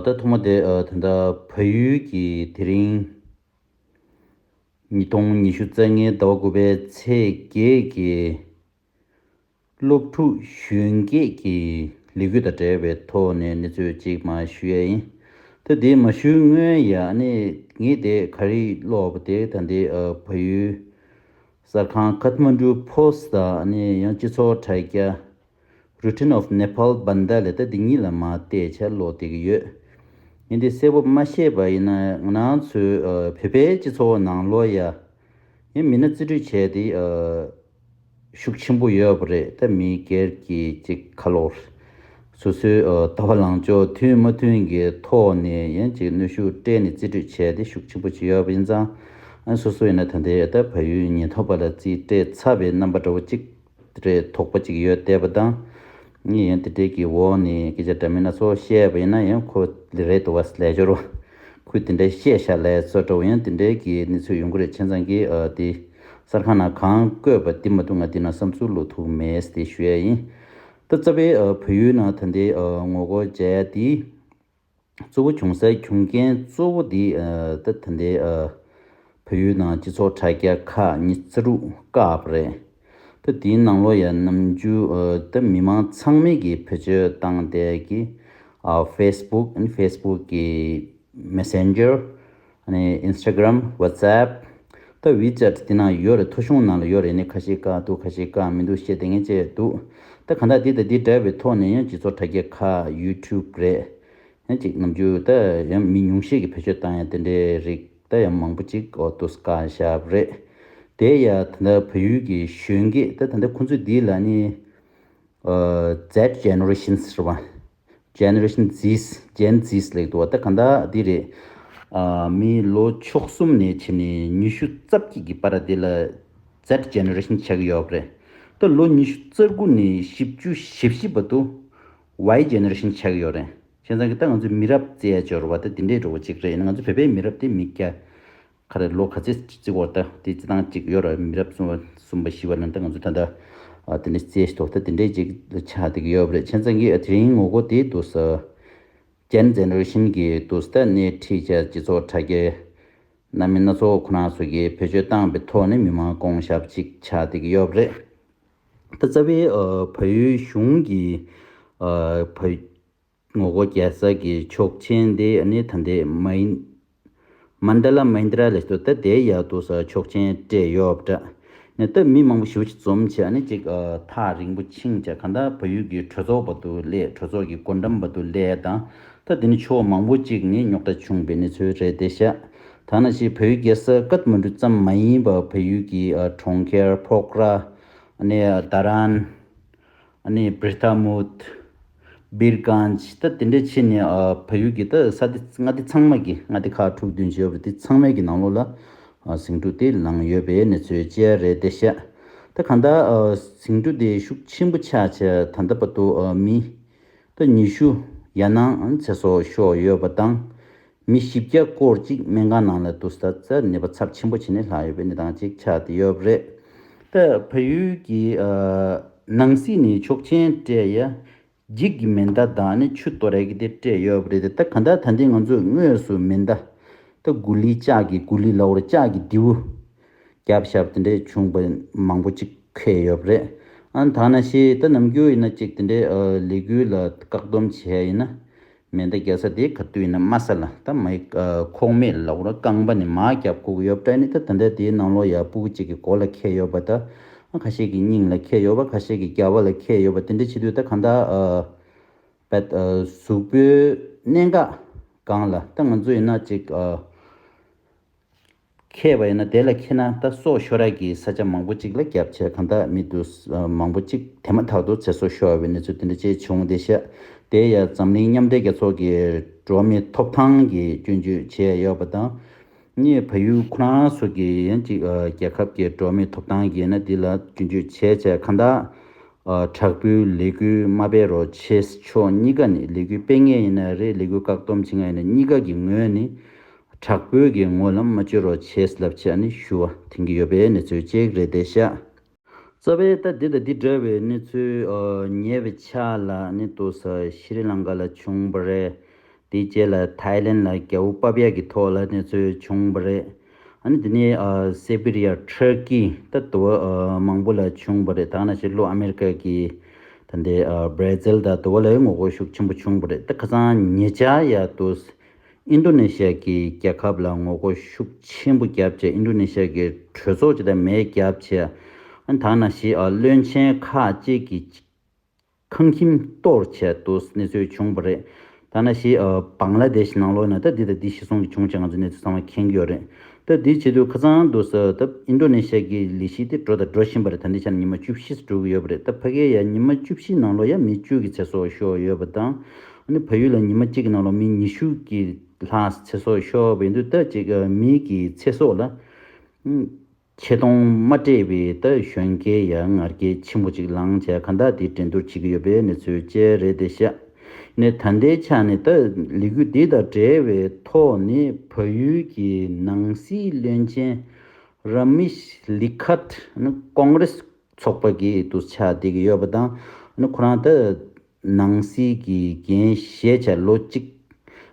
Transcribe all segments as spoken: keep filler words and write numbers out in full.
ད་ཐོག་མ་དེ་ཨ་ད་ལྟ་བལ་ཡུལ་གྱི་དེ་རིང་ཉིས་སྟོང་ཉི་ཤུ་རྩ་ལྔའི་ཟླ་བ་དགུ་པའི་ཚེས་བརྒྱད་ཀྱི་སློབ་ཕྲུག་གཞོན་སྐྱེས་ཀྱི་ལས་འགུལ་དང་འབྲེལ་བའི་ཐོག་ནས་གནས་ཚུལ་ཅིག་མར་ཞུ་ཡ་ཡིན། ད་དེ་མ་ཞུས་སྔོན་ཡ་ནི་ངས་དེ་ག་རེ་ཀློག་པ་དེ་ད་ལྟའི་ཨ་བལ་ཡུལ་གསར་ཁང་ཁ་ཐ་མན་གྲུ་པོ་སི་ཊི་དང་ཨ་ནི་ཡང་སྤྱི་ཚོགས་དྲ་རྒྱ་Routine of Nepal Bandha ལས་ད་འདི་གཉིས་ལ་མར་བལྟས་བྱས་ཀློག་བསྡད་ཀྱི་ཡོད། ངས་འདི་གསལ་པོ་མ་ཤེས་པ་ཡིན་ན་ང་རང་ཚོའི་ཨ་བོད་པའི་སྤྱི་ཚོགས་ནང་ལོགས་ཡ་ཡང་མི་སྣ་རྩིས་སྤྲོད་བྱས་ཏེ་ཨ་ཤུགས་ཆེན་པོ་ཡོད་པ་རེད། ད་མི་སྒེར་གྱི་ཅིག་ཁ་ལོ་སོ་སོའི་ཨ་ལྟ་བ་ལངས་ཕྱོགས་མཐུན་མ་མཐུན་གྱི་ཐོག་ནས་ཡང་ཅིག་གནོན་ཤུགས་སྤྲད་ནས་རྩིས་སྤྲོད་བྱས་ཏེ་ཤུགས་ཆེན་པོ་ཅིག་ཡོད་པ་ཡིན་ཙང་ཨ་སོ་སོ་ཡིན་ན་ད་ལྟའི་ད་བལ་ཡུལ་ཉེན་རྟོག་པ་ལ་རྩིས་སྤྲད་ཚར་བའི་རྣམ་པ་འདྲ་བོ་ཅིག་རེད་དོགས་པ་ཅིག་ཡོད་བསྡད་པ་དང་། ངས་ཡང་དེ་འདྲའི་གི་འོག་ནས་སྐད་ཆ་འདྲ་མིན་སྣ་ཚོགས་བཤད་པ་ཡིན་ན་ཡང་ཁོ་རེད་འདུག་བ་ལས་སྦྱོར་བ། ཁོས་དེ་འདྲ་བཤད་ཤག་ལས་སོ་འདྲ་བོ་ཡང་དེ་འདྲའི་གི་གནས་ཚུལ་ཡོང་གི་རེད། བྱས་ཙང་གི་ཨ་དེ་གསར་ཁང་ནང་གང་བཀོད་པ་དེ་མ་གཏོགས་ང་དེ་ནང་བསམ་ཚུལ་ལོག་ཐུབ་མེད་དེ་ཞུ་ཡ་ཡིན། ད་རྩ་བའི་ཨ་བལ་ཡུལ་ནང་ད་ལྟའི་ཨ་ངོ་རྒོལ་བྱས་ཡ་དེ། གཙོ་བོ་བྱུང་སའི་རྒྱུ་རྐྱེན་གཙོ་བོ་འདི་ཨ་ད་ད་ལྟའི་ཨ་བལ་ཡུལ་ནང་སྤྱི་ཚོགས་དྲ་རྒྱ་ཁག་ཉི་ཤུ་རྩ་དྲུག་བཀག་པ་རེད། ད་དེའི་ནང་ལོགས་ཡ་ནམ་རྒྱུན་ཨ་ད་མི་མང་ཚང་མས་ཀྱིས་བེད་སྤྱོད་བཏང་བསྡད་ཀྱི་ཨ་Facebook ཨ་ནི་Facebook གི་Messenger ཨ་ནི་Instagram WhatsApp ད་WeChat དེ་ནང་ཡོད་རེད། ཐོ་གཞུང་ནང་ལ་ཡོད་རེད། ཨ་ནི་ཁ་ཤས་བཀག་འདུག་ཁ་ཤས་བཀག་མི་འདུག་བཤད་བསྡད་མཁན་བཅས་འདུག་ད་གང་ལྟར་འདི་དང་འདི་འདྲ་བའི་ཐོག་ནས་ཡང་སྤྱི་ཚོགས་དྲ་རྒྱ་ཁག YouTube རེད། ཡང་ཅིག་ནམ་རྒྱུན་ད་ཡང་མི་ཉུང་ཤས་ཀྱིས་བེད་སྤྱོད་བཏང་ཡ་དེ་འདྲའི་རིགས་ད་ཡང་མང་པོ་ཅིག་འོ་འདུག་བཀག་བཞག་པ་རེད། དེ་ཡ་ད་ལྟ་བལ་ཡུལ་གྱི་གཞོན་སྐྱེས་ད་ད་ལྟ་ཁོང་ཚོས་འདི་ལ་ནི་ཨ་Z generation ཟེར་བ། Generation Zs Gen Zs ལབ་འདུག་བ། ད་གང་ལྟར་འདི་རེད། ཨ་མི་ལོ་བཅུ་གསུམ་ནས་བྱས་ནས་ཉི་ཤུ་རྩ་གཅིག་གི་བར་དེ་ལ་Z generation ཆགས་ཀྱི་ཡོད་པ་རེད། ད་ལོ་ཉི་ཤུ་རྩ་དགུ་ནས་བཞི་བཅུ་ཞེ་བཞི་བར་དུ་Y generation ཆགས་ཀྱི་ཡོད་རེད། བྱས་ཙང་གི་ད་ང་ཚོའི་མི་རབས་བརྩི་ཡ་སྦྱོར་བ་ད་དེ་འདྲའི་འགྲོ་བ་ཅིག་རེད། ང་ཚོ་བོད་པའི་མི་རབས་དེ་མི་སྐྱ་ག་རེ་ལོ་ག་ཚོད་བརྩི་དགོས་ད་དེ་བརྩི་སྟངས་ཅིག་ཡོད་རེད། མི་རབས་གསུམ་པ་གསུམ་པ་བཞི་པ་ལ་ད་ང་ཚོ་ད་ལྟ་ཨ་དེ་འདྲ་བརྩི་ཡ་ཞིག་འདུག་ད་དེ་འདྲའི་ཅིག་ཆགས་བསྡད་ཀྱི་ཡོད་པ་རེད། བྱས་ཙང་གི་དེ་རིང་ངོ་རྒོལ་དེ་འདུག་ས་Gen generation གི་འདུག་ས་ད་སྣེ་ཁྲིད་བྱས་སྤྱི་ཚོགས་དྲ་རྒྱའི་རྣམ་སྨིན་སྣ་ཚོགས་ཁོ་རང་ཚོ་གིས་བེད་སྤྱོད་བཏང་བའི་ཐོག་ནས་མི་མང་དགོངས་ཞབས་ཅིག་ཆགས་བསྡད་ཀྱི་ཡོད་པ་རེད། ད་རྩ་བའི་ཨ་བལ་ཡུལ་གཞུང་གི་ཨ་བལ་ངོ་རྒོལ་རྒྱག་ས་གི་ཆོག་མཆན་དེ་ཨ་ནི་ད་ལྟའི་མ་ཡིན། མན་ད་ལ་མན་དྲ་ལ་ཞུ་ད་དེ་ཡག་ཏུ་ས་ཆོག་མཆན་སྤྲད་ཡོད་པ་འདྲ། ནས་ད་མི་མང་པོ་ཞེ་པོ་ཅིག་འཛོམས་བྱས་ཨ་ནི་ཅིག་ཨ་ཐག་རིང་པོ་ཕྱིན་བྱས་གང་ལྟར་བལ་ཡུལ་གྱི་གྲོས་ཚོགས་བར་དུ་སླེབས། གྲོས་ཚོགས་ཀྱི་སྒོ་འགྲམ་བར་དུ་སླེབས་དང་། ད་དེ་ནི་ཕྱོགས་མང་པོ་ཅིག་ནས་རྙོག་དྲ་བྱུང་བའི་གནས་ཚུལ་རེད་དེ་ཤག་ད་ནང་བཞིན་བལ་ཡུལ་རྒྱལ་ས་ཀཏ་མན་གྲུ་ཙམ་མ་ཡིན་པར་བལ་ཡུལ་གྱི་ཨ་གྲོང་ཁྱེར་ཕོག་ར། ཨ་ནི་ཨ་དཱ་རན། ཨ་ནི་བིར་ཐ་མུད། བིར་གྷན་ཇི། ད་དེ་འདྲ་བྱས་ནས་ཨ་བལ་ཡུལ་གྱི་ད་ས་དེ་མངའ་སྡེ་ཚང་མ་གི་མངའ་སྡེ་ཁག་དྲུག་བདུན་ཅིག་ཡོད་པ་དེ་ཚང་མའི་གི་ནང་ལོགས་ལ་ཨ་ཟིང་འཁྲུག་དེ་ལངས་ཡོད་པའི་གནས་ཚུལ་བཅས་རེད་དེ་ཤག་ད་གང་ལྟར་ཨ་ཟིང་འཁྲུག་དེ་ཤུགས་ཆེན་པོ་ཆགས་བྱས་ད་ལྟ་བར་དུ་ཨ་མི་ད་ཉི་ཤུ་ཡར་ལངས་ཚེ་སྲོག་ཤོར་ཡོད་པ་དང་། མི་བཞི་བརྒྱ་སྐོར་ཅིག་སྨན་ཁང་ནང་ལ་འདུག་ས་ད་ནད་པ་ཚབས་ཆེན་པོ་བྱས་ནས་ལྷག་ཡོད་པའི་གནས་སྟངས་ཅིག་ཆགས་བསྡད་ཡོད་པ་རེད། ད་བལ་ཡུལ་གྱི་ཨ་ནང་སྲིད་ནས་ཆོག་མཆན་སྤྲད་ཡ་འགྱིག་གི་མེ་མདའ་དང་ནི་ཆུ་གཏོར་ཡ་གི་དེ་སྤྲད་ཡོད་པ་རེད་དེ། ད་ག་འདྲ་ད་འདི་ང་ཚོས་དངོས་སུ་མེ་མདའ་ད་གུ་ལི་ལྕགས་ཀྱི་གུ་ལི་ལབ་དགོས་རེད། ལྕགས་ཀྱི་མདེའུ་རྒྱབ་བཞག་པ་དེ་འདྲས་བྱུང་པ་མང་པོ་ཅིག་འཁེལ་ཡོད་པ་རེད། ཨ་ད་ནང་བཞིན་ད་ནམ་རྒྱུན་ཡིན་ན་ཅིག་དེ་འདྲས་ཨ་ལས་འགུལ་ལ་བཀག་སྡོམ་བྱས་ཡིན་ན། མེ་མདའ་རྒྱག་ས་དེ་ག་དུས་ཡིན་ན་དམའ་ས་ལ་ད་མ་ཡི་ཨ་ཁོག་མེད་ལབ་དགོས་རེད། རྐང་པ་ནས་མར་རྒྱབ་དགོས་ཀྱི་ཡོད་པ་འདྲ། ནི་ད་ད་ལྟ་དེའི་ནང་ལོགས་ཡ་སྤུ་གུ་གཅིག་གི་མགོ་ལ་འཁེལ་ཡོད་པ། ད་ཁ་ཤས་ཀྱི་སྙིང་ལ་འཁེལ་ཡོད་པ། ཁ་ཤས་ཀྱི་རྒྱབ་ལ་འཁེལ་ཡོད་པ། དེ་འདྲ་བྱེད་དུས་ད་གང་ལྟར་ཨ་བད་ཨ་གཟུགས་པོའི་གནད་འགག་སྒང་ལ་ད་ང་ཚོ་ཡིན་ན་ཅིག་ཨ་འཁེལ་བ་ཡིན་ན་དེ་ལ་འཁེལ་ན་ད་སྲོག་ཤོར་ཡ་གི་ས་ཆ་མང་པོ་ཅིག་ལ་རྒྱབ་བྱས་གང་ལྟར་མི་འདུག་ཨ་མང་པོ་ཅིག་དེ་མ་ཐག་ཏུ་ཚེ་སྲོག་ཤོར་བའི་གནས་ཚུལ་དེ་འདྲ་ཅིག་བྱུང་བསྡད་ཤག་དེ་ཡང་འཛམ་གླིང་མཉམ་འབྲེལ་རྒྱལ་ཚོགས་ཀྱི་འགྲོ་བ་མིའི་ཐོབ་ཐང་གི་སྐྱོན་བརྗོད་བྱས་ཡོད་པ་དང་། ནི་བལ་ཡུལ་ཁོ་རང་ཚོ་གི་ཡང་ཅིག་ཨ་རྒྱལ་ཁབ་ཀྱི་འགྲོ་བ་མིའི་ཐོབ་ཐང་གི་ཡིན་ན་འདི་ལ་སྐྱོན་བརྗོད་བྱས་བྱས་གང་ལྟར་ཨ་དྲག་པོའི་ལས་འགུལ་མ་སྤེལ་རོགས་བྱས། ཕྱོགས་གཉིས་ཀ་ནས་ལས་འགུལ་སྤེལ་མཁན་ཡིན་ན་རེད། ལས་འགུལ་བཀག་སྡོམ་བྱེད་མཁན་ཡིན་ན་གཉིས་ཀ་གི་ངོས་ནས་དྲག་པོའི་གི་ངོ་ལ་མ་བཅོལ་རོགས་བྱས་ལབ་བྱས་ནི་ཞུ་བ་འཐེན་གྱི་ཡོད་པའི་གནས་ཚུལ་ཅིག་རེད་བསྡད་ཤག་རྩ་བའི་ད་འདི་དང་འདི་འདྲ་བའི་གནས་ཚུལ་ཨ་ཉེ་བའི་ཆར་ལ་ནི་འདུག་ས་ཤྲི་ལང་ཀ་ལ་བྱུང་བ་རེད། དེའི་རྗེས་ལ་ཐའི་ལེན་ལ་རྒྱལ་པོ་པབ་ཡ་གི་ཐོག་ལ་གནས་ཚུལ་བྱུང་བ་རེད། ཨ་ནི་དེ་ནས་ཨ་སེ་བི་རི་ཡ་ཊར་ཀི་ད་དུ་བ་ཨ་མང་པོ་ལ་བྱུང་བ་རེད། ད་ནང་བཞིན་ལྷོ་ཨ་མེ་རི་ཀ་གི་ད་ལྟའི་ཨ་བྷར་ཛིལ་དང་དུ་བ་ལ་ངོ་རྒོལ་ཤུགས་ཆེན་པོ་བྱུང་བ་རེད། ད་ཁ་སང་ཉེ་ཆར་ཡ་དུ་ཨིན་ཌོ་ནེ་ཤི་ཡ་གི་རྒྱལ་ཁབ་ལ་ངོ་རྒོལ་ཤུགས་ཆེན་པོ་བརྒྱབ་བྱས་ཨིན་ཌོ་ནེ་ཤི་ཡ་གི་གྲོས་ཚོགས་ཅིག་དང་མེ་བརྒྱབ་བྱས། ཨ་ནི་ད་ནང་བཞིན་ཨ་བློན་ཆེན་ཁག་ཅིག་གི་ཁང་ཁྱིམ་གཏོར་བྱས་འདུག་གནས་ཚུལ་བྱུང་བ་རེད། ད་ནང་བཞིན་ཨ་བང་ལ་དེ་ཤི་ནང་ལོགས་ན་ད་འདི་དང་འདི་ཤི་སོང་གི་བྱུང་བྱས་ང་ཚོ་གནས་ཚུལ་ཚང་མ་མཁྱེན་གྱི་ཡོད་རེད། ད་འདི་བྱེད་དུས་ཁ་སང་འདུག་ས་ད་ཨིན་ཌོ་ནེ་ཤི་ཡ་གི་ལི་ཤི་དེ་འགྲོ་དང་འགྲོ་བཞིན་པ་རེད། ད་འདི་ཆ་ནས་ཉི་མ་བཅུ་བཞི་འགྲོ་གི་ཡོད་པ་རེད། ད་ཕ་གི་ཡ་ཉི་མ་བཅུ་བཞི་ནང་ལོགས་ཡ་མི་བཅུ་གི་ཚེ་སྲོག་ཤོར་ཡོད་པ་དང་། ཨ་ནི་ཕ་ཡུལ་ལ་ཉི་མ་གཅིག་གི་ནང་ལོགས་མི་ཉི་ཤུ་གི་ལྷག་ཚེ་སྲོག་ཤོར་བ་ཡིན་དུས་ད་ཅིག་ཨ་མི་གི་ཚེ་སྲོག་ལ། ཆེ་མཐོང་མ་སྤྲད་པའི་ད་གཞོན་སྐྱེས་ཡ་ང་རྒྱལ་ཆེན་པོ་ཅིག་ལངས་བྱས་གང་ལྟར་དེ་འགྲན་བསྡུར་བྱེད་ཀྱི་ཡོད་པའི་གནས་ཚུལ་བཅས་རེད་དེ་ཤག་ནས་ད་ལྟའི་ཆ་ནས་ད་ལས་འགུལ་འདི་དང་འབྲེལ་བའི་ཐོག་ནས་བལ་ཡུལ་གྱི་ནང་སྲིད་བློན་ཆེན་ར་མིཤ་ལི་ཁད་ནི་ཀོང་རེས་ཚོགས་པ་གི་དུ་ཆགས་བསྡད་ཀྱི་ཡོད་པ་དང་ནི་ཁོ་རང་ད་ནང་སྲིད་ཀྱི་འགན་བཞེས་བྱས་ལོ་གཅིག་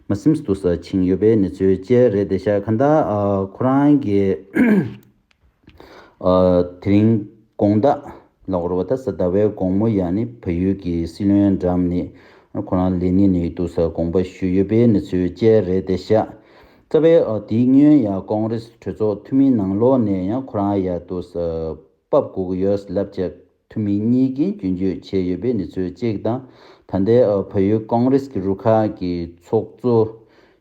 མ་ཟིན་དུ་ས་ཕྱིན་ཡོད་པའི་གནས་ཚུལ་བཅས་རེད་དེ་ཤག་གང་ལྟར་ཨ་ཁོ་རང་གི་ཨ་དེ་རིང་དགོང་དག་ལོག་རུ་བ་ད་ས་ཟླ་བའི་དགོང་མོ་ཡ་ནི་བལ་ཡུལ་གྱི་སྲིད་བློན་འགྲམ་ནས་ཁོ་རང་ལེ་ནི་ནས་དུ་ས་དགོངས་པ་ཞུས་ཡོད་པའི་གནས་ཚུལ་བཅས་རེད་དེ་ཤག་རྩ་བའི་ཨ་དེའི་སྔོན་ཡ་ཀོང་རེས་གྲོས་ཚོགས་འཐུས་མིའི་ནང་ལོགས་ནས་ཡང་ཁོ་རང་ཡ་དུ་ས་ཕབ་དགོས་ཀྱི་ཡོད་ལབ་བྱས་འཐུས་མི་གཉིས་ཀྱིས་སྐྱོན་བརྗོད་བྱས་ཡོད་པའི་གནས་ཚུལ་གཅིག་དང་། ད་ལྟའི་ཨ་བལ་ཡུལ་ཀོང་རེས་ཀྱི་རུ་ཁག་གི་ཚོགས་གཙོ་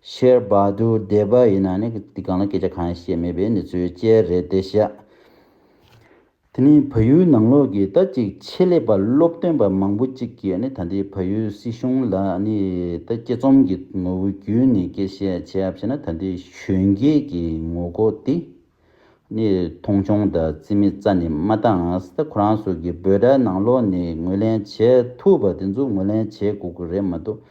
ཤེར་བྷ་དུར་དེ་བྷ་ཡིན་ན་ནི་འདི་སྒང་ལ་སྐད་ཆ་གང་ཡང་བཤད་མེད་པའི་གནས་ཚུལ་བཅས་རེད་དེ་ཤག་དེ་ནི་བལ་ཡུལ་ནང་ལོགས་ཀྱི་ད་ཅིག་ཆེད་ལས་པ་སློབ་སྟོན་པ་མང་པོ་ཅིག་གིས་ནི་ད་ལྟའི་བལ་ཡུལ་སྲིད་གཞུང་ལ་ནི་ད་དཔྱད་རྩོམ་གྱི་ངོ་བོ་བརྒྱུད་ནས་སྐད་ཆ་བཤད་བྱས་ན་ད་ལྟའི་གཞོན་སྐྱེས་ཀྱི་ངོ་ལྐོག་དེ། ནི་མཐོང་ཆུང་དང་རྩིས་མེད་རྩ་ནས་མ་བཏང་། ད་ཁོ་རང་ཚོ་གི་འབོད་སྒྲ་ནང་ལོགས་ནས་ངོས་ལེན་བྱེད་ཐུབ་པ་དེ་ཚོ་ངོས་ལེན་བྱེད་དགོས་ཀྱི་རེད་མ་གཏོགས།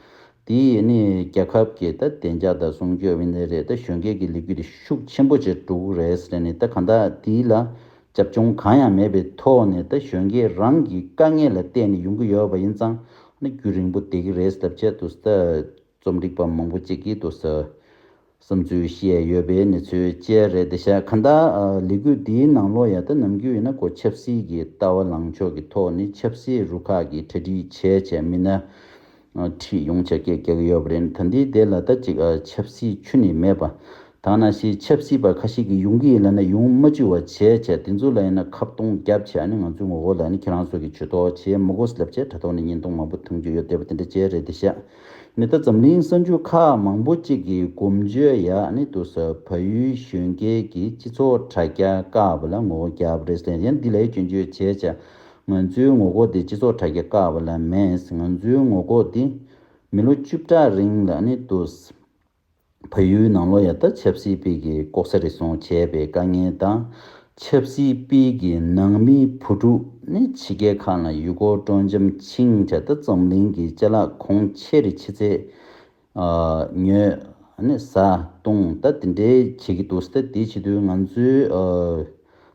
དེ་ནི་རྒྱལ་ཁབ་ཀྱི་ད་བདེ་འཇགས་དང་སྲུང་སྐྱོབ་ཡིན་ནི་རེད། ད་གཞོན་སྐྱེས་ཀྱི་ལས་འགུལ་དེ་ཤུགས་ཆེན་པོ་བྱེད་འགྲོ་གི་རེད་ཟེར་ནས་ད་གང་ལྟར་དེ་ལ་རྒྱབ་ལྗོངས་གང་ཡང་མེད་པའི་ཐོག་ནས་ད་གཞོན་སྐྱེས་རང་གི་དཀའ་ངལ་ལ་བལྟས་ནས་ཡོང་གི་ཡོད་པ་ཡིན་ཙང་ནི་རྒྱུན་རིང་པོ་བསྡད་ཀྱི་རེད་ཟེར་ཐབས་ཆེད་དུ་ད་རྩོམ་སྒྲིག་པ་མང་པོ་ཅིག་གིས་དུ་ས། བསམ་ཚུལ་བཤད་ཡོད་པའི་གནས་ཚུལ་བཅས་རེད་དེ་ཤག་གང་ལྟར་ཨ་ལས་འགུལ་འདིའི་ནང་ལོགས་ཡ་ད་ནམ་རྒྱུན་ཡིན་ན་ཁོ་ཆབ་སྲིད་ཀྱི་ལྟ་བ་ལངས་ཕྱོགས་ཀྱི་ཐོག་ནས་ཆབ་སྲིད་རུ་ཁག་གི་གྲ་སྒྲིག་བྱས་བྱས་མི་སྣ་ཨ་ཁྲིད་ཡོང་བྱས་སྐད་རྒྱག་གི་ཡོད་པ་རེད། ད་འདི་དེ་ལ་ད་ཅིག་ཨ་ཆབ་སྲིད་ཁྱོན་ནས་མེད་པ། ད་ནང་བཞིན་ཆབ་སྲིད་པ་ཁ་ཤས་ཀྱིས་ཡོང་གི་ཡིན་ལབ་ན་ཡོང་མ་བཅུག་པ་བྱས་བྱས་དེ་ཚོ་ལ་ཡིན་ན་ཁ་བརྡུང་རྒྱབ་བྱས་ཨ་ནི་ང་ཚོའི་ངོ་རྒོལ་ལ་ནི་ཁྱེད་རང་ཚོ་གིས་ཇུས་གཏོགས་བྱས་མ་དགོས་ལབ་བྱས་དྲ་ཐོག་ནས་བརྙན་ཐུང་མང་པོ་མཐོང་རྒྱུ་ཡོད་བསྡད་པ་དེ་འདྲ་བྱས་རེད་དེ་ཤག་ནི་ད་འཛམ་གླིང་གསར་འགྱུར་ཁག་མང་པོ་ཅིག་གིས་གོམ་བརྗོད་ཡག་ནི་འདུག་ས་བལ་ཡུལ་གཞོན་སྐྱེས་ཀྱིས་སྤྱི་ཚོགས་དྲ་རྒྱ་བཀག་པ་ལ་ངོ་རྒོལ་བརྒྱབ་རེད་ཟེར་ཡང་འདི་ལ་སྐྱོན་བརྗོད་བྱས་བྱས་ང་ཚོའི་ངོ་རྒོལ་དེ་སྤྱི་ཚོགས་དྲ་རྒྱ་བཀག་པ་ལ་མེད། ང་ཚོའི་ངོ་རྒོལ་དེ་མི་ལོ་བཅུ་ཕྲག་རིང་ལ་ནི་འདུག་ས་བལ་ཡུལ་ནང་ལོགས་ཡ་ད་ཆབ་སྲིད་པའི་གི་ལྐོག་ཟ་རུལ་སུངས་བྱས་པའི་དཀའ་ངལ་དང་། ཆབ་སྲིད་པའི་གི་ནང་མིའི་བུ་ཕྲུག་ནི་ཕྱི་རྒྱལ་ཁག་ལ་ཡུལ་སྐོར་སྤྲོ་འཆམ་ཕྱིན་བྱས་ད་འཛམ་གླིང་གི་ཅ་ལག་གོང་ཆེ་རུ་ཆེ་ཚད་ཨ་ཉོས་ནི་ཟ་བཏུང་ད་དེ་འདྲའི་བྱེད་ཀྱི་འདུག་ད་དེ་བྱེད་དུས་ང་ཚོའི་ཨ་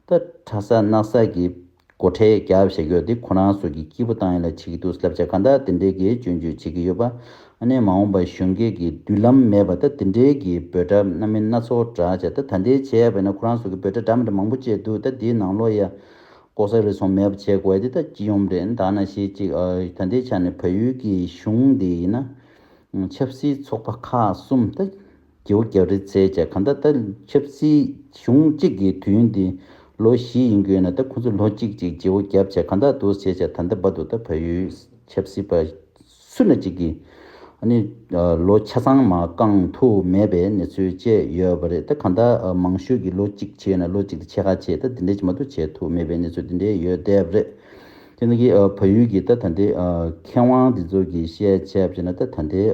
ད་གྲྭ་ས་སྣག་ས་གི་སྒོ་ཁྲལ་རྒྱབ་བཞག་ཡོད་དེ་ཁོ་རང་ཚོ་གི་སྐྱིད་པོ་བཏང་ཡ་ལ་བྱེད་ཀྱི་འདུག་ལབ་བྱས་གང་ལྟར་དེ་འདྲའི་གི་སྐྱོན་བརྗོད་བྱེད་ཀྱི་ཡོད་པ། ཨ་ནི་མ་འོངས་པ་གཞོན་སྐྱེས་ཀྱི་མདུན་ལམ་མེད་པ་ད་དེ་འདྲའི་གི་འབོད་སྒྲ་སྣ་མིན་སྣ་ཚོགས་བསྒྲགས་བྱས་ད་ད་འདྲའི་བྱས་པ་ན་ཁོ་རང་ཚོ་གི་འབོད་སྒྲ་འདྲ་མི་འདྲ་མང་པོ་བྱས་འདུག་ད་དེའི་ནང་ལོགས་ཡ་ལྐོག་ཟ་རུལ་སུངས་མེད་པ་བྱེད་དགོས་ཡ་དེ་ད་སྤྱི་ཡོངས་རེད། ད་ནང་བཞིན་ཅིག་ཨ་ད་ལྟའི་ཆ་ནས་བལ་ཡུལ་གྱི་གཞུང་དེ་ཡིན་ན། ཆབ་སྲིད་ཚོགས་པ་ཁག་གསུམ་ད་བརྗེ་པོ་རྒྱབ་རེས་བྱས་བྱས་གང་ལྟར་ད་ཆབ་སྲིད་གཞུང་གཅིག་གི་དུས་ཡུན་དེ་ལོ་བཞི་ཡིན་དགོས་ན་ད་ཁོ་ཚོ་ལོ་གཅིག་ཅིག་བརྗེ་པོ་རྒྱབ་བྱས་གང་ལྟར་འདུག་བྱས་བྱས་ད་ལྟ་བར་དུ་ད་བལ་ཡུལ་ཆབ་སྲིད་པ་སུ་ན་གཅིག་གིས་ཨ་ནི་ལོ་ཆ་ཚང་མ་བསྐང་ཐུབ་མེད་པའི་གནས་ཚུལ་བཅས་ཡོད་པ་རེད། ད་གང་ལྟར་མང་ཤོས་ཀྱིས་ལོ་གཅིག་བྱས་ན་ལོ་གཅིག་དང་ཕྱེད་ཀ་བྱས་ད་དེ་འདྲས་ཅིག་མ་གཏོགས་བྱས་ཐུབ་མེད་པའི་གནས་ཚུལ་དེ་འདྲས་ཡོད་བསྡད་པ་རེད། དེ་ནི་གི་བལ་ཡུལ་གྱི་ད་ད་ལྟའི་མཁས་དབང་དེ་ཚོ་གིས་བཤད་བྱས་བྱས་ན་ད་ད་ལྟའི།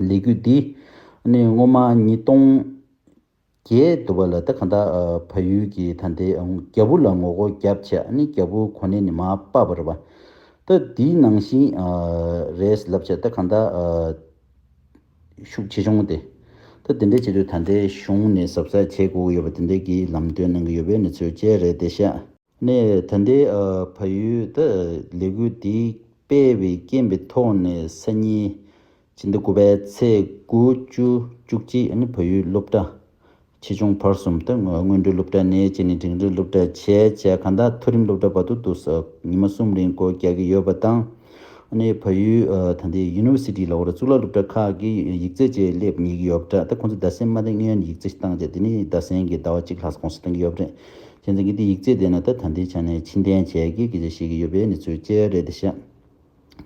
ལས་འགུལ་འདི་ནི་སྔོན་མ་ཉིས་སྟོང་བརྒྱད་དུ་བ་ལ་ད་གང་ལྟར་བལ་ཡུལ་གྱི་ད་ལྟའི་རྒྱ་བོད་ལ་ངོ་རྒོལ་བརྒྱབ་བྱས་ནི་རྒྱ་བོད་གོ་གནས་ནས་མར་ཕབ་པ་རེད་པ། ད་འདིའི་ནང་བཞིན་རེད་ལབ་བྱས་ད་གང་ལྟར་ཤུགས་ཆེ་ཆུང་དེ་ད་དེ་འདྲའི་བྱེད་དུས་ད་ལྟའི་གཞུང་ནས་གཟབ་གཟབ་བྱེད་དགོས་ཀྱི་ཡོད་པ་དེ་འདྲའི་གི་ལམ་སྟོན་གནང་གི་ཡོད་པའི་གནས་ཚུལ་བཅས་རེད་དེ་ཤག་ནས་ད་ལྟའི་ཨ་བལ་ཡུལ་དུ་ལས་འགུལ་འདི་སྤེལ་བའི་རྐྱེན་པའི་ཐོག་ནས་སང་ཉིན་ ཕྱི་ཟླ་དགུ་པའི་ཚེས་དགུ་བཅུ་བཅུ་གཅིག་ཨ་ནི་བལ་ཡུལ་སློབ་གྲྭ་ཆེ་ཆུང་བར་གསུམ་དང་སྔོན་འགྲོའི་སློབ་གྲྭ་ནས་བྱས་ནས་འབྲིང་རིམ་སློབ་གྲྭ་བྱས་བྱས་གང་ལྟར་མཐོ་རིམ་སློབ་གྲྭ་བར་དུ་འདུག་ས་ཉི་མ་གསུམ་རིང་སྒོ་རྒྱག་གི་ཡོད་པ་དང་། ཨ་ནི་བལ་ཡུལ་ད་ལྟའི་ཡུ་ནི་ཝར་སི་ཊི་ལབ་དགོས་རེད། གཙུག་ལག་སློབ་གྲྭ་ཁག་གི་ཡིག་ཚད་བཅས་སླེབས་ཉེ་གི་ཡོད་པ་འདྲ། ད་ཁོང་ཚོ་བརྡ་གསལ་མ་བཏང་སྔོན་ནས་ཡིག་ཚད་བཏང་བྱས་དེ་ནས་བརྡ་གསལ་གྱི་ཟླ་བ་གཅིག་ལྷག་ཙམ་གོང་ས་བཏང་གི་ཡོད་པ་རེད། བྱས་ཙང་གི་དེ་ཡིག་ཚད་དེ་ན་ད་ད་ལྟའི་ཆ་ནས་ཕྱིར་འཐེན་བྱས་ཀྱི་སྐད་ཆ་བཤད་ཀྱི་ཡོད་པའི་གནས་ཚུལ་བཅས་རེད་དེ་ཤག་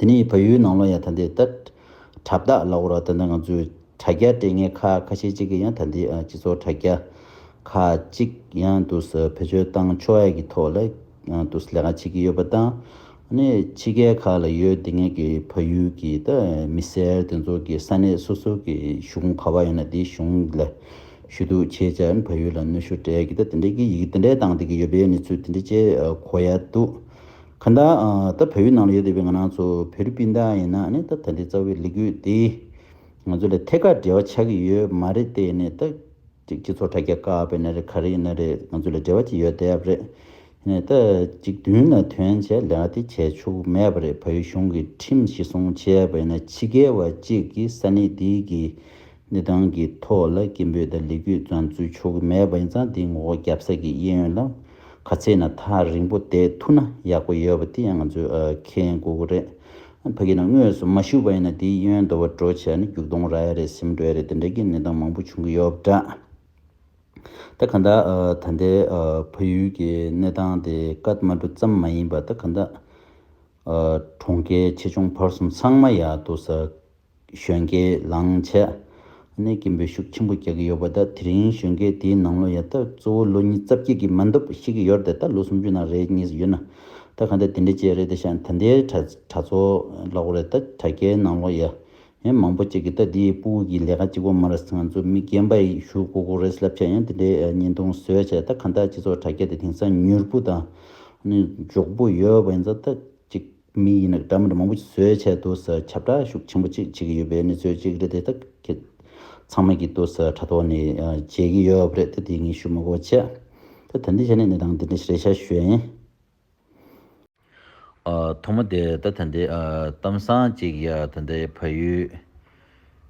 དེ་ནས་བལ་ཡུལ་ནང་ལོགས་ཡ་ད་ལྟའི་ད་དྲ་བདག་ལབ་དགོས་རེད། ད་ལྟ་ང་ཚོའི་དྲ་རྒྱ་སྤྲད་མཁན་ཁག་ཁ་ཤས་ཅིག་གིས་ཡང་ད་ལྟའི་སྤྱི་ཚོགས་དྲ་རྒྱ་ཁག་ཅིག་ཡང་འདུག་སེ་བེད་སྤྱོད་བཏང་ཆོག་ཡ་གི་ཐོག་ལ་ཡང་འདུག་སེ་ལས་ཀ་བྱེད་ཀྱི་ཡོད་པ་དང་། ཨ་ནི་ཕྱི་རྒྱལ་ཁག་ལ་ཡོད་བསྡད་མཁན་གྱི་བལ་ཡུལ་གྱི་ད་མི་སེར་དེ་ཚོ་གི་ས་གནས་སོ་སོ་གི་གཞུང་ག་པར་ཡོད་ན་དེའི་གཞུང་ལ་ཞུ་གཏུག་བྱས་བྱས་བལ་ཡུལ་ལ་གནོན་ཤུགས་སྤྲད་ཀྱི་ད་དེ་འདྲའི་གི་ཡི་གེ་དེ་འདྲའི་བཏང་བསྡད་ཀྱི་ཡོད་པའི་གནས་ཚུལ་དེ་འདྲ་བཅས་གོ་ཡ་འདུག་གང་ལྟར་ཨ་ད་བལ་ཡུལ་ནང་ལ་ཡོད་བསྡད་པའི་ང་རང་ཚོ་བོད་རིགས་སྤུན་ཟླ་ཡིན་ན་ཨ་ནི་ད་ད་ལྟའི་རྩ་བའི་ལས་འགུལ་འདི་ང་ཚོ་ལ་ཐད་ཀར་འབྲེལ་བ་ཆགས་ཀྱི་ཡོད་མ་རེད་དེ། ཨ་ནི་ད་ཅིག་སྤྱི་ཚོགས་དྲ་རྒྱ་བཀག་པ་ཡིན་ན་རེད། ག་རེ་ཡིན་ན་རེད། ང་ཚོ་ལ་འབྲེལ་བ་ཅིག་ཡོད་བསྡད་པ་རེད། ཨ་ནི་ད་ཅིག་མདུན་ལ་ཐོན་བྱས་ལས་ཀ་དེ་བྱས་ཆོག་གི་མེད་པ་རེད། བལ་ཡུལ་གཞུང་གིས་ཁྲིམས་གཞི་བཟུང་བྱས་པ་ཡིན་ན་ཕྱི་རྒྱལ་བ་གཅིག་གིས་ས་གནས་འདི་གི་གནས་སྟངས་ཀྱི་ཐོག་ལ་སྐད་འབོད་དང་ལས་འགུལ་བཙོང་འཛུལ་ཆོག་གི་མེད་པ་ཡིན་ཙང་དེའི་ངོ་རྒོལ་རྒྱབ་ས་ཀྱི་གཡས་གཡོན་ལ་ག་ཚད་ན་ཐག་རིང་པོ་བསྡད་ཐུབ་ན་ཡག་པོ་ཡོད་པ་དེ་ཡང་ང་ཚོས་ཨ་མཁྱེན་དགོས་ཀྱི་རེད། ཕ་གི་ནང་དངོས་སུ་མ་ཞུགས་པ་ཡིན་ན་དེའི་གཡོན་འདྲ་བོ་འགྲོ་བྱས་ནས་རྒྱུག་གདོང་རག་ཡ་རེད། སེམས་འགྲོ་ཡ་རེད། དེ་འདྲ་གི་གནས་སྟངས་མང་པོ་བྱུང་གི་ཡོད་པ་འདྲ། ད་ག་འདྲ་ཨ་ད་ལྟའི་ཨ་བལ་ཡུལ་གྱི་གནས་སྟངས་དེ་ཀཏ་མན་ཌུ་ཙམ་མ་ཡིན་པ་ད་ག་འདྲ་ཨ་གྲོང་ཁྱེར་ཆེ་ཆུང་བར་གསུམ་ཚང་མ་ཡ་འདུག་སེ་གཞོན་སྐྱེས་ལངས་བྱས་ཨ་ནི་སྐད་འབོད་ཤུགས་ཆེན་པོ་རྒྱག་གི་ཡོད་པ། ད་དེ་རིང་གཞོན་སྐྱེས་དེའི་ནང་ལོགས་ཡ་ད་གཙོ་བོ་ལོ་ཉི་ཤུ་རྩ་བརྒྱད་ཀྱིས་མ་འདུག་ཤེས་ཀྱི་ཡོད་རེད། ད་ལོ་སུམ་ཅུ་ནང་རེ་གཉིས་ཡོད་ན་ད་ག་འདྲ་དེ་འདྲ་བྱས་རེད། དེ་ཤ་ད་ལྟའི་དྲ་དྲ་ཚོགས་ལབ་དགོས་རེད། ད་དྲ་རྒྱའི་ནང་ལོགས་ཡ་ཡང་མང་པོ་ཅིག་གིས་ད་འདི་ཕྲུ་གུ་གི་ལས་ཀ་གཅིག་པོ་མ་རེད། ང་ཚོ་མི་རྒན་པ་ཞིག་ཞུ་དགོས་ཀྱི་རེད་ལབ་བྱས་ཡང་དེ་འདྲའི་བརྙན་ཐུང་བཟོས་བྱས། ད་ག་འདྲ་སྤྱི་ཚོགས་དྲ་རྒྱ་དེ་དེང་སང་མྱུར་པོ་དང་ཨ་ནི་མགྱོགས་པོ་ཡོད་པ་ཡིན་ཙང་ད་ཅིག་མི་ཡིན་ན་འདྲ་མི་འདྲ་མང་པོ་ཞིག་བཟོས་བྱས་འདུག་སེ་ཁྱབ་བསྒྲགས་ཤུགས་ཆེན་པོ་ཅིག་བྱེད་ཀྱི་ཡོད་པའི་གནས་ཚུལ་ཅིག་རེད་དེ། ད་ཁྱེད་ཚང་མ་གིས་འདུག་སེ་དྲ་ཐོག་ནས་མཇལ་གྱི་ཡོད་པ་རེད། ད་དེ་ངས་ཞུ་མ་དགོས་བྱས། ད་ད་འདི་བྱས་ནས་གནས་སྟངས་འདི་འདྲ་ཞིག་རེད་ཤག་ཞུ་ཡ་ཡིན། ཨ་ཐོག་མ་དེ་ད་ད་ལྟའི་ཨ་གཏམ་བཟང་ཅིག་ཡ་ད་ལྟའི་བལ་ཡུལ་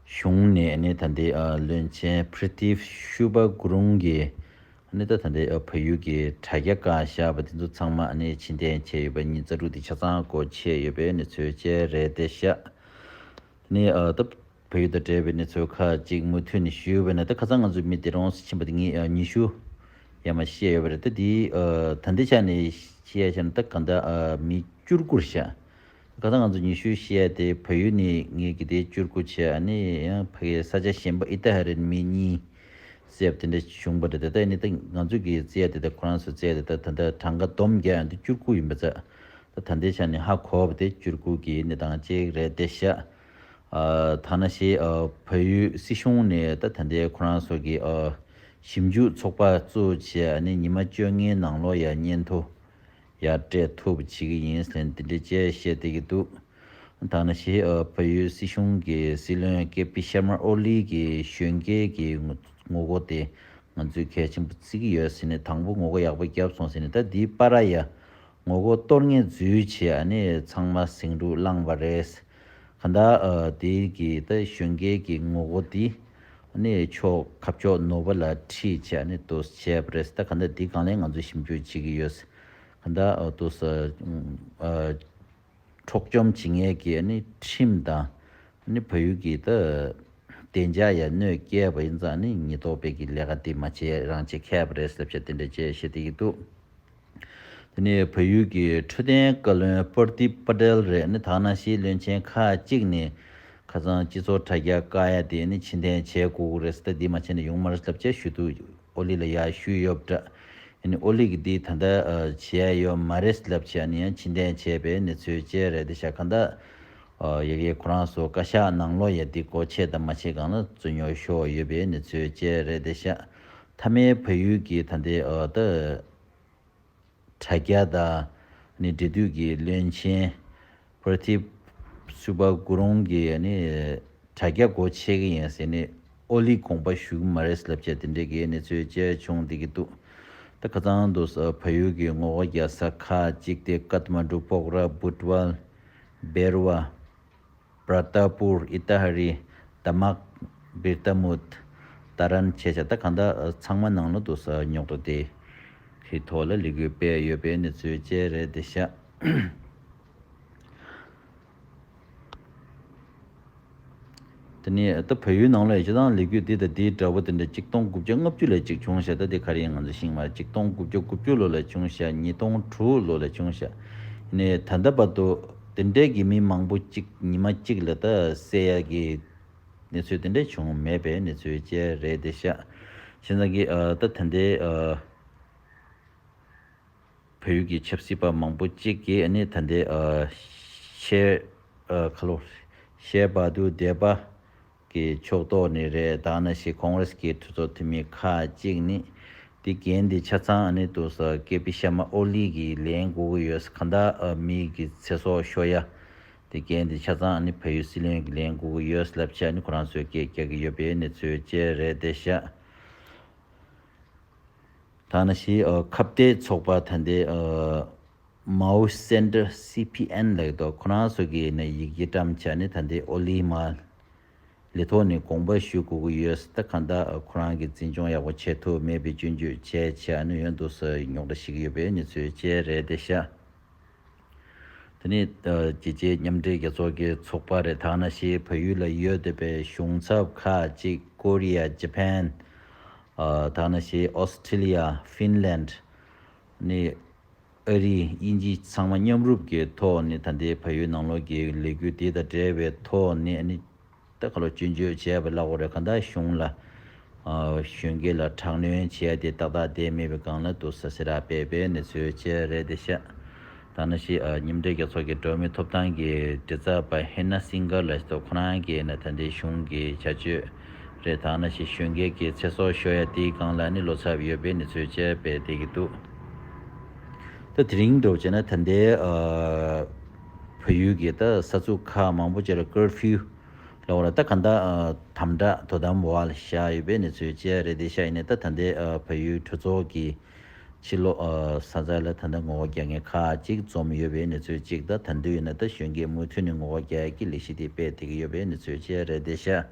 གཞུང་ནས་ནི་ད་ལྟའི་ཨ་བློན་ཆེན་པྲི་ཏིབ་ཤུ་པ་གུ་རུང་གིས་ནི་ད་ད་ལྟའི་ཨ་བལ་ཡུལ་གྱི་དྲ་རྒྱ་བཀག་བཞག་པ་དེ་ཚོ་ཚང་མ་ནི་ཕྱིར་འཐེན་བྱས་ཡོད་པ་ཉིན་རྩ་དྲུག་དེ་ཆ་ཚང་སྒོ་ཕྱེ་ཡོད་པའི་གནས་ཚུལ་བཅས་རེད་དེ་ཤག་ནི་ཨ་ད་བལ་ཡུལ་དང་འབྲེལ་བའི་གནས་ཚུལ་ཁག་ཅིག་མུ་མཐུད་ནས་ཞུས་པ་ན། ད་ཁ་སང་ང་ཚོའི་མི་སྡེ་རོང་སུ་ཕྱིན་པ་དེ་ངས་ཨ་ཉི་ཤུ་ཡར་མར་བཤད་ཡོད་པ་རེད། ད་དེའི་ཨ་ད་ལྟའི་ཆ་ནས་བཤད་ཡ་བྱས་ན་ད་ག་འདྲ་ཨ་མི་བཅུ་དགུ་རེད་ཤག་ཁ་སང་ང་ཚོ་ཉི་ཤུ་བཤད་ཡ་དེ་བལ་ཡུལ་ནས་ངས་གི་དེ་བཅུ་དགུ་བྱས། ཨ་ནི་ཡང་ཕ་གི་ས་ཆ་གཞན་པ་ཨི་ཏ་ཧ་རན་མི་གཉིས་བསད་པ་དེ་འདྲ་བྱུང་བ་རེད། ད་ད་ནི་ད་ང་ཚོ་གི་བཙལ་ཡ་དེ་ད་ཁོ་རང་ཚོ་བཙལ་ཡ་དེ་ད་ད་ད་གྲངས་ཀ་བསྡོམས་རྒྱག་ཡ་དེ་བཅུ་དགུ་ཡིན་པ་ཙང་། ད་ད་ལྟའི་ཆ་ནས་ཧ་གོ་བ་དེ་བཅུ་དགུ་གི་གནས་སྟངས་གཅིག་རེད་དེ་ཤག་ཨ་ཐ་ན་ཤི་ཨ་བལ་ཡུལ་སྲིད་གཞུང་ནས་ད་ད་ལྟའི་ཁོ་རང་ཚོ་གི་ཨ་ཞིབ་འཇུག་ཚོགས་པ་བཙུགས་བྱས་ཨ་ནི་ཉི་མ་བཅོ་ལྔའི་ནང་ལོགས་ཡ་སྙན་ཐོ་ཡར་སྤྲད་ཐུབ་པ་བྱེད་ཀྱི་ཡིན་ཟེར་འདི་འདྲའི་བཅས་བཤད་བསྡད་ཀྱི་འདུག་ཐ་ན་ཤི་ཨ་བལ་ཡུལ་སྲིད་གཞུང་གི་སྲིད་བློན་ཀེ་པི་ཤར་མ་ཨོ་ལི་གི་གཞོན་སྐྱེས་ཀྱི་ངོ་ངོ་རྒོལ་དེ་ང་ཚོས་གལ་ཆེན་པོ་བརྩི་གི་ཡོད་ཟེར་ནས། དང་པོ་ངོ་རྒོལ་ཡག་པོ་བརྒྱབ་སོང་ཟེར་ནས། ད་འདིའི་བར་ཡ་ངོ་རྒོལ་གཏོར་མཁན་འཛུལ་བྱས་ཨ་ནི་ཚང་མ་ཟིང་འཁྲུག་བསླངས་པ་རེད། གང་ལྟར་ཨ་དེ་གི་ད་གཞོན་སྐྱེས་ཀྱི་ངོ་རྒོལ་འདི་ཨ་ནི་ཕྱོགས་ཁ་ཕྱོགས་ནོར་བ་ལ་ཁྲིད་བྱས་ཨ་ནི་ཏོག་བྱས་པ་རེད། ད་གང་ལྟར་འདི་སྒང་ལ་ང་ཚོས་ཞིབ་འཇུག་བྱེད་ཀྱི་ཡོད། གང་ལྟར་ཨ་ཏོག་ཨ་འཕྲོག་བཅོམ་བྱེད་མཁན་གྱི་ཨ་ནི་ཁྲིམས་དང་ཨ་ནི་བལ་ཡུལ་གྱི་ད་བདེ་འཇགས་ཡ་གནོད་སྐྱེལ་བ་ཡིན་ཙང་ཨ་ནི་ཉེན་རྟོག་པས་ཀྱི་ལས་ཀ་དེ་མ་བྱེད་རང་བྱེད་མཁས་པ་རེད་ཟེར་བྱས་དེ་འདྲ་བྱས་བཤད་བསྡད་ཀྱི་འདུག་དེ་ནས་བལ་ཡུལ་གྱི་འཕྲོད་བསྟེན་བཀའ་བློན་པར་དིབ་པ་ཏེལ་རེད། ཨ་ནི་ད་ག་ནང་བཞིན་བློན་ཆེན་ཁག་ཅིག་ནས་ཁ་སང་སྤྱི་ཚོགས་དྲ་རྒྱ་བཀག་ཡ་དེ་ཨ་ནི་ཕྱིར་འཐེན་བྱེད་དགོས་ཀྱི་རེད་ཟེར། ད་འདི་མ་བྱས་ན་ཡོང་མ་རེད་ལབ་བྱས་ཞུ་གཏུག་ཨོ་ལི་ལ་ཡར་ཞུས་ཡོད་པ་འདྲ། ཨ་ནི་ཨོ་ལི་གིས་འདི་ད་ལྟ་ཨ་བྱས་ཡོད་མ་རེད་ལབ་བྱས་ཨ་ནི་ཡང་ཕྱིར་འཐེན་བྱས་པའི་གནས་ཚུལ་བཅས་རེད་དེ་ཤག་གང་ལྟར་ཨ་ཡ་གིའི་ཁོ་རང་ཚོ་བཀའ་ཤག་ནང་ལོགས་ཡ་འདི་སྒོ་ཕྱེ་དང་མ་ཕྱེ་སྒང་ལ་རྩོད་རྙོག་ཤོར་ཡོད་པའི་གནས་ཚུལ་བཅས་རེད་དེ་ཤག་མཐའ་མའི་བལ་ཡུལ་གྱི་ད་ལྟའི་ཨ་ད་དྲ་རྒྱ་དང་ཨ་ནི་འབྲེལ་མཐུད་ཀྱི་བློན་ཆེན་པར་ཐིབ་སུ་བ་གུ་རུང་གིས་ཨ་ནི་དྲ་རྒྱ་སྒོ་ཕྱེ་གི་ཡིན་ཟེར་ནས་ཨོ་ལི་དགོངས་པ་ཞུ་གི་མ་རེད་ལབ་བྱས་དེ་འདྲའི་གི་གནས་ཚུལ་བཅས་བྱུང་བསྡད་ཀྱི་འདུག་ད་ཁ་སང་དུ་ས་བལ་ཡུལ་གྱི་ངོ་རྒོལ་རྒྱག་ས་ཁག་ཅིག་དེ་ཀཏ་མན་ཌུ། པོག་ར། བུད་ཝལ། བེར་ཝ། པྲ་ཏཱ་པུར། ཨི་ཏཱ་ཧ་རི། དཱ་མག། བིར་ཏཱ་མུད། ཏཱ་རན་བྱས་བྱས་ད་གང་ལྟར་ཚང་མ་ནང་ལ་འདུག་ས་རྙོག་དྲ་དེ་གི་ཐོག་ལ་ལས་འགུལ་སྤེལ་ཡོད་པའི་གནས་ཚུལ་བཅས་རེད་དེ་ཤག་དེ་ནས་ད་བལ་ཡུལ་ནང་ལ་སྤྱིར་བཏང་ལས་འགུལ་འདི་དང་འདིའི་འདྲ་པོ་དེ་འདྲ་ཆིག་སྟོང་དགུ་བརྒྱ་ལྔ་བཅུ་ལ་གཅིག་བྱུང་ཤག་ད་དེ་ག་རེ་ཡིན་ང་ཚོ་ཤེས་མ་རེད། ཆིག་སྟོང་དགུ་བརྒྱ་དགུ་བཅུ་ལོ་ལ་བྱུང་ཤག་ཉིས་སྟོང་དྲུག་ལོ་ལ་བྱུང་ཤག་ནས་ད་ལྟ་བར་དུ་དེ་འདྲའི་གི་མི་མང་པོ་གཅིག་ཉི་མ་གཅིག་ལ་ད་བསད་ཡ་གི་གནས་ཚུལ་དེ་འདྲ་བྱུང་མེད་པའི་གནས་ཚུལ་བཅས་རེད་དེ་ཤག་བྱས་ཙང་གི་ཨ་ད་ད་ལྟའི་ཨ་བལ་ཡུལ་གྱི་ཆབ་སྲིད་པ་མང་པོ་གཅིག་གིས་ཨ་ནི་ད་ལྟའི་ཨ་ཤེར་ཨ་ཁ་ལོ་ཤེར་བྷ་དུར་དེ་པ་གི་ཕྱོགས་གཏོགས་ནས་རེད། ད་ནང་བཞིན་ཀོང་རེས་ཀྱི་གྲོས་ཚོགས་འཐུས་མི་ཁག་ཅིག་ནི་དེ་འགན་དེ་ཆ་ཚང་ཨ་ནི་ཏུ་ས་ཀེ་པི་ཤར་མ་ཨོ་ལི་གིས་ལེན་དགོས་ཀྱི་ཡོད། གང་ལྟར་ཨ་མི་གི་ཚེ་སྲོག་ཤོར་ཡ་དེ་འགན་དེ་ཆ་ཚང་ཨ་ནི་བལ་ཡུལ་སྲིད་བློན་གྱིས་ལེན་དགོས་ཀྱི་ཡོད་ལབ་བྱས་ཨ་ནི་ཁོ་རང་ཚོས་སྐད་རྒྱག་གི་ཡོད་པའི་གནས་ཚུལ་བཅས་རེད་དེ་ཤག་ད་ནང་བཞིན་ཨ་ཁ་གཏད་ཚོགས་པ་ད་ལྟའི་ཨ་མའོ་སེན་ཏར་སི་པི་ཨེན་ལབ་འདུག་ཁོ་རང་ཚོ་གིས་ནི་ཡི་གེ་བཀྲམ་བྱས་ནས་ད་ལྟའི་ཨོ་ལི་མར་ལས་ཐོག་ནས་དགོངས་པ་ཞུ་དགོས་ཀྱི་ཡོད། ད་གང་ལྟར་ཨ་ཁོ་རང་གིས་འཛིན་སྐྱོང་ཡག་པོ་བྱེད་ཐུབ་མེད་པའི་སྐྱོན་བརྗོད་བྱས་བྱས་ནས་ཡོང་འདུག་ཟེར་རྙོག་དྲ་ཞིག་ཡོད་པའི་གནས་ཚུལ་བཅས་རེད་དེ་ཤག་དེ་ནས་ཨ་རྒྱལ་སྤྱིའི་མཉམ་འབྲེལ་རྒྱལ་ཚོགས་ཀྱི་ཚོགས་པ་རེད། ད་ནང་བཞིན་བལ་ཡུལ་ལ་ཡོད་བསྡད་པའི་གཞུང་ཚབ་ཁག་ཅིག་ཀོ་རི་ཡ། ཇ་པན། ཨ་ད་ནང་བཞིན་ཨོ་སི་ཁྲི་ལི་ཡ། ཧྥིན་ལན། ནི་ཨ་རི། དབྱིན་ཇི་ཚང་མ་མཉམ་རུབ་ཀྱི་ཐོག་ནས་ད་ལྟའི་བལ་ཡུལ་ནང་ལོགས་ཀྱི་ལས་འགུལ་དེ་དང་འབྲེལ་བའི་ཐོག་ནས་ནི་ད་ག་ལོ་སྐྱོན་བརྗོད་བྱས་པ་ལབ་དགོས་རེད། གང་ལྟར་གཞུང་ལ་ཨ་གཞོན་སྐྱེས་ལ་དྲག་གནོན་བྱས་ཏེ་ཏག་ཏག་བསྡད་མེད་པའི་སྒང་ལ་འདུག་ས་སེ་ར་སྤེལ་པའི་གནས་ཚུལ་བཅས་རེད་དེ་ཤག་ད་ནང་བཞིན་ཨ་མཉམ་འབྲེལ་རྒྱལ་ཚོགས་ཀྱི་འགྲོ་བ་མིའི་ཐོབ་ཐང་གི་མགྲིན་ཚབ་པ་ཧེ་ན་སིང་གར་ལགས་ཤིག་ཏུ་ཁོ་རང་གིས་ནི་ད་ལྟའི་གཞུང་གི་བྱ་སྤྱོད་རེད། ད་ནང་བཞིན་གཞོན་སྐྱེས་ཀྱི་ཚེ་སྲོག་ཤོར་ཡ་དེའི་སྒང་ལ་ནི་བློ་འཚབ་ཡོད་པའི་གནས་ཚུལ་བཅས་སྤེལ་བསྡད་ཀྱི་འདུག་ད་དེ་རིང་འགྲོ་བྱས་ན་ད་ལྟའི་ཨ་བལ་ཡུལ་གྱི་ད་ས་ཚུགས་ཁག་མང་པོ་ཅིག་ལ་ཀར་ཕིའུ་ལབ་དགོས་རེད། ད་ག་འདྲ་ཨ་དམ་དྲག་དོ་དམ་འོག་ལ་བཞག་ཡོད་པའི་གནས་ཚུལ་བཅས་རེད་དེ་ཤག་ཡིན་ནའི་ད་ད་ལྟའི་ཨ་བལ་ཡུལ་གྲོས་ཚོགས་ཀྱི་ཕྱི་ལོགས་ཨ་ས་ཆ་ལ་ད་ལྟ་ངོ་རྒོལ་རྒྱག་མཁན་ཁག་ཅིག་འཛོམས་ཡོད་པའི་གནས་ཚུལ་གཅིག་ད་ད་དུང་ཡིན་ན་ད་གཞོན་སྐྱེས་མུ་མཐུད་ནས་ངོ་རྒོལ་རྒྱག་ཡ་གི་ལས་གཞི་དེ་སྤེལ་བསྡད་ཀྱི་ཡོད་པའི་གནས་ཚུལ་བཅས་རེད་དེ་ཤག